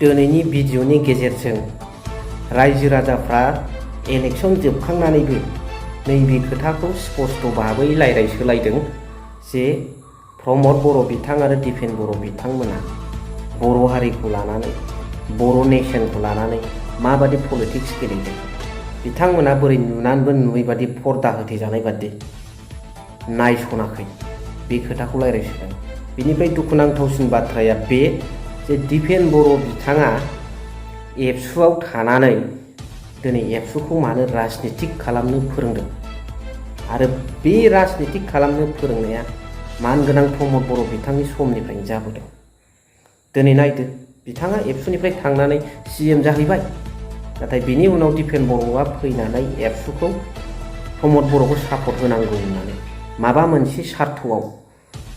दिनैनि भिडिअनि गेजेरजों रायजो राजाफ्रा इलेक्शन जोबखांनानैबो नैबे खोथाखौ स्पष्ट भाबै रायज्लायसोलायदों जे प्रमद बर' बिथां आरो दिपेन बर' बिथांमोना बर' हारिखौ लानानै बर' नेशनखौ लानानै माबादि पलिटिक्स गेलेदों बिथांमोना बोरै नुनानैबो नुयैबादि पर्दा होथेजानाय बादि नायसनाखै बे खोथाखौ रायज्लायसोदों। बिनिफ्राय दुखुनांथावसिन बाथ्राया बे जे दिपेन बर' बिथाङा एबसुआव थानानै दिनै एबसुखौ मानो राजनितिक खालामनो फोरोंदों आरो बे राजनितिक खालामनो फोरोंनाया मानगोनां प्रमद बर' बिथांनि समनिफ्रायनो जाबोदों। दिनै नायदो बिथाङा एबसुनिफ्राय थांनानै CM जाहैबाय, नाथाय बिनि उनाव दिपेन बर'आ फैनानै एबसुखौ प्रमद बर'खौ सापर्ट होनांगौ होननानै माबा मोनसे सार्थआव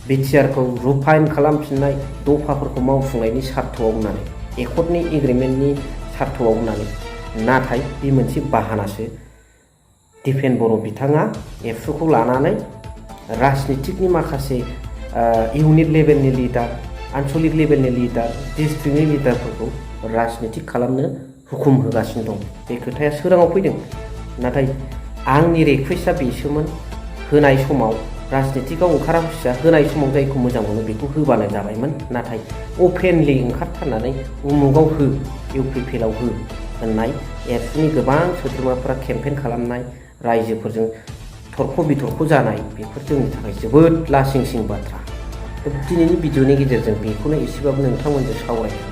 बिटिआरखौ रुफाइन खालामफिननाय दफाफोरखौ मावफुंनायनि सार्थआव होननानै एकर्डनि एग्रिमेन्टनि सार्थआव होननानै, नाथाय बे मोनसे बाहानासो। दिपेन बर' बिथाङा एबसुखौ लानानै राजनितिकनि माखासे इउनिट लेभेलनि लिडार, आनसलिक लेभेलनि लिडार, डिस्ट्रिक्टनि लिडारफोरखौ राजनितिक खालामनो हुकुम होगासिनो दं। बे खोथाया सोराङाव फैदों। नाथाय आंनि रिकुवेस्टआ बेसोमोन, होनाय समाव राजनितिकआव ओंखारा हुसिया होनाय समाव जायखौ मोजां मोनो बेखौ होबानो जाबायमोन। नाथाय अपेनलि ओंखारथारनानै उमुगाव हो, इउपिपिएलआव हो होननाय एबसुनि गोबां सोद्रोमाफोरा केम्पेन खालामनाय, रायजोफोरजों थरख' बिथरख' जानाय, बेफोर जोंनि थाखाय जोबोद लासिंसिं बाथ्रा। दिनैनि भिडिअनि गेजेरजों बेखौनो एसेबाबो नोंथांमोनजों सावरायगोन।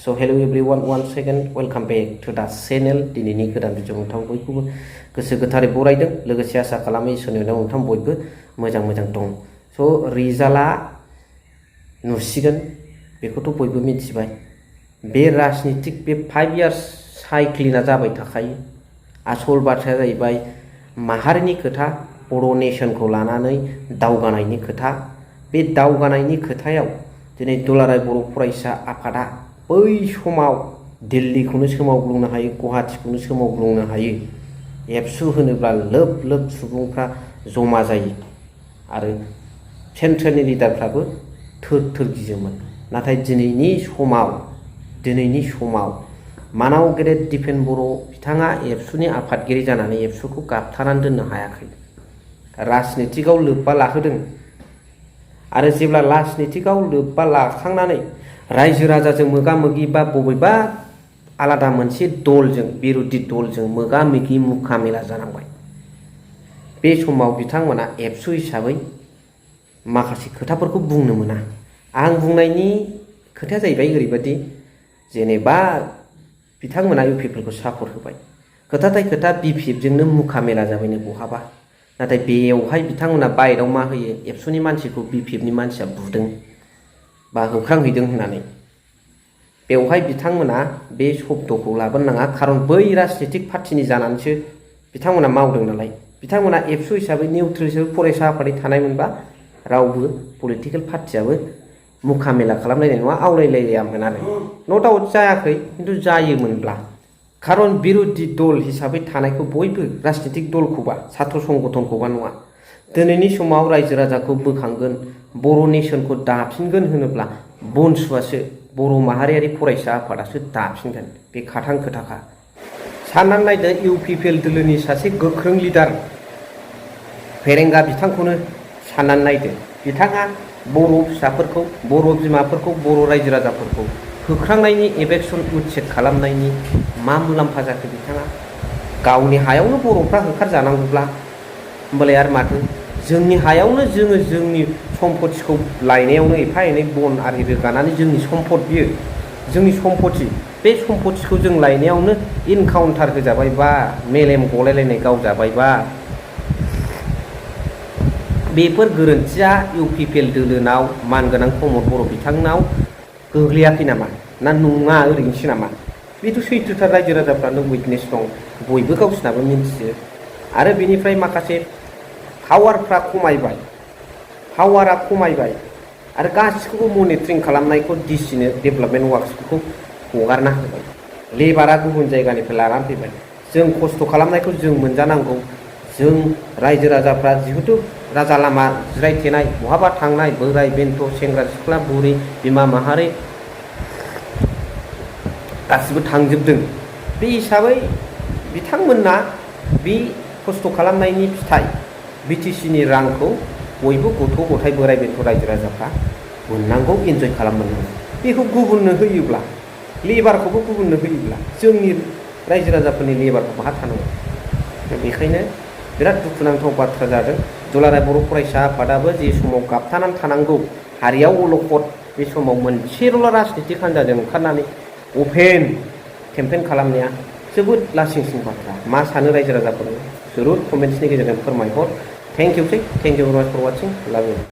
So hello everyone, once again welcome back to the channel. दिनैनि गोदान भिडिअ नोंथां बयखौबो गोसो गोथारै बरायदों। लोगोसे आसा खालामो इसोरनि अननायाव नोंथां बयबो मोजां दं। स' रिजाल्टआ नुसिगोन, बेखौथ' बयबो मिथिबाय। बे राजनितिक बे 5 इयार्स साइक्लिंआ जाबाय थाखायो। आसल बाथ्राया जाहैबाय माहारिनि खोथा, बर' नेशनखौ लानानै दावगानायनि खोथा। बे दावगानायनि खोथायाव दिनै दुलाराय बर' फरायसा आफादा बै समाव दिल्लीखौनो सोमावग्लुंनो हायो, गुवाहाटीखौनो सोमावग्लुंनो हायो। एबसु होनोब्ला लोब लोब सुबुंफ्रा जमा जायो आरो सेन्ट्रेलनि लिडारफ्राबो थोर थोर गियोमोन। नाथाय दिनैनि समाव मानाव गेदेर दिपेन बर' बिथाङा एबसुनि आफादगिरि जानानै एबसुखौ गाबथानानै दोननो हायाखै। राजनितिकआव लोब्बा लाहोदों आरो जेब्ला राजनितिकआव लोब्बा लाखांनानै रायजो राजाजों मोगा मोगि बा बबेबा आलादा मोनसे दलजों, बिर'धि दलजों मोगा मोगि मुखा मेला जानांबाय। बे समाव बिथांमोना एबसु हिसाबै माखासे खोथाफोरखौ बुंनो मोना। आं बुंनायनि खोथाया जाहैबाय ओरैबायदि, जेनेबा बिथांमोना इउपिपिएलखौ सापर्ट होबाय, खोथाथाय खोथा बिपिएफजोंनो मुखा मेला जाबायनो बहाबा। नाथाय बेयावहाय बिथांमोना बाइटआव मा होयो, एबसुनि मानसिखौ बिपिएफनि मानसिया बुदों बा होख्रांहैदों होननानै। बेवहाय बिथांमोना बे शब्दखौ लाबोनो नाङा, खारन बै राजनितिक पार्टिनि जानानैसो बिथांमोना मावदों नालाय। बिथांमोना एबसु हिसाबै निउट्रेल हिसाबै फरायसा आफादै थानायमोनबा रावबो पलिटिकेल पार्टियाबो मुखा मेला खालामलायनाय नङा, आवलायलायामोन आरो। न' डाउट जायाखै, खिन्थु जायोमोनब्ला। खारन बिर'धि दल हिसाबै थानायखौ बयबो, राजनितिक दलखौबा, साथ्र संगठनखौबा नङा। दिनैनि समाव रायजो राजाखौ बोखांगोन, बर' नेशनखौ दाफिनगोन होनोब्ला बनसुआसो, बर' माहारियारि फरायसा आफादासो दाफिनगोन। बे खाथां खोथाखा। साननानै नायदो, इउपिपिएल दोलोनि सासे गोख्रों लिडार फेरेंगा बिथांखौनो साननानै नायदो। बिथाङा बर' फिसाफोरखौ, बर' बिमाफोरखौ, बर' रायजो राजाफोरखौ होख्रांनायनि, एभेक्सन उच्चेद खालामनायनि मा मुलाम्फा जाखो बिथाङा? गावनि हायावनो बर'फ्रा होखारजानांगौब्ला होमबालाय आरो माथो? जोंनि हायावनो जोङो जोंनि सम्पतिखौ लायनायावनो एफा एनै बन आरि रोगानानै जोंनि सम्पद, बियो जोंनि सम्पति, बे सम्पतिखौ जों लायनायावनो इनकाउन्टार होजाबायबा, मेलेम गलायलायनाय गावजाबायबा, बेफोर गोरोन्थिया इउपिपिएल दोलोनाव, मानगोनां प्रमद बर' बिथांनाव गोग्लैयाखै नामा? ना नङा ओरैनोसो नामा? बेथ' सैथोथार, रायजो राजाफ्रानो उइटनेस दं, बयबो गावसिनाबो मिन्थियो। आरो बेनिफ्राय माखासे पावारफ्रा खमायबाय आरो गासिखौबो मनिटरिं खालामनायखौ डिसिनो, डेभेलपमेन्ट वार्क्सफोरखौ हगारना होबाय। लेबारा गुबुन जायगानिफ्राय लानानै फैबाय। जों खस्थ' खालामनायखौ जों मोनजानांगौ। जों रायजो राजाफ्रा जिहेथु राजा लामा जिरायथेनाय, बहाबा थांनाय बोराय बेन्थ, सेंग्रा सिख्ला, बुरि, बिमा माहारि गासिबो थांजोबदों। बे हिसाबै बिथांमोना बे खस्थ' खालामनायनि फिथाइ BTCनि रांखौ बयबो गथ' गथाय बोराय बेन्थ रायजो राजाफ्रा मोननांगौ, इन्जय खालामनांगौ। बेखौ गुबुननो होयोब्ला, लेबारखौबो गुबुननो होयोब्ला जोंनि रायजो राजाफोरनि लेबारखौ बहा थानांगौ? बेखायनो बिराद दुखुनांथाव बाथ्रा जादों। दुलाराय बर' फरायसा आफादाबो जे समाव गाबथानानै थानांगौ, हारियाव अलखद, बे समाव मोनसेल' राजनितिक हान्जाजों ओंखारनानै अपेन केम्पेन खालामनाया जोबोद लासिंसिं बाथ्रा। मा सानो रायजो राजाफोर? जरुर कमेन्ट्सनि गेजेरजों फोरमायहर। थेंक इउ भेरि माच फर वाचिं। लाभ इउ।